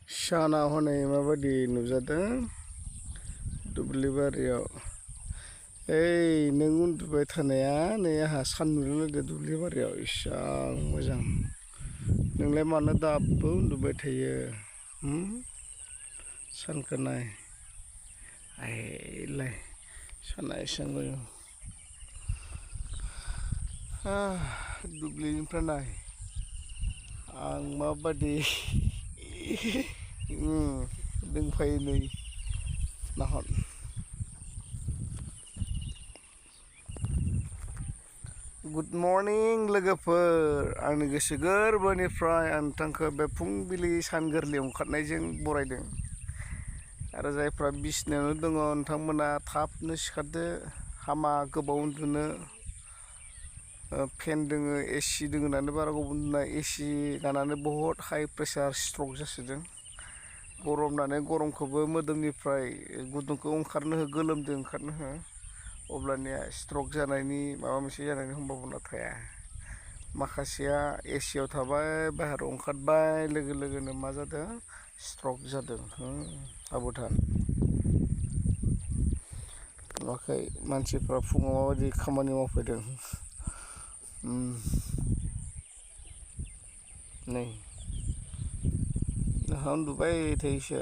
साना हनै माबायदि नुजादों दुब्लिबारियाव ओइ नों उन्दुबाय थानाया नै आंहा सान नुलायलायदो दुब्लिबारियाव इसां मोजां नोंलाय मानो दाबो उन्दुबाय थायो सानखौ नाय आइलाय साना एसां मोजां दुब्लिनिफ्राय नाय आं माबादि दंफायो नै नाहर गुड मर्निं लोगोफोर आंनि गोसो गोरबोनिफ्राय आं नोंथांखौ बे फुंबिलि सान गोरलैयाव ओंखारनायजों बरायदों आरो जायफ्रा बिसिनायावनो दङ नोंथांमोना थाबनो सिखारदो हामा गोबाव उन्दुनो फेन दोङो एसि दोङो होननानै बारा गोबाव उन्दुनाय एसि लानानै बहुद हाइ प्रेसार स्ट्रक जासोदों गरम नालाय गरमखौबो मोदोमनिफ्राय गुदुंखौ ओंखारनो हो गोलोमदै ओंखारनो हो अब्लानिया स्ट्रक जानायनि माबा मोनसे जानायनि सम्भाबना थाया माखासेया एसियाव थाबाय बाहेरायाव ओंखारबाय लोगो लोगोनो मा जादों स्ट्रक जादों साबधान नुवाखै मानसिफ्रा फुङाव माबायदि खामानि मावफैदों नै नोंहा उन्दुबाय थायोसो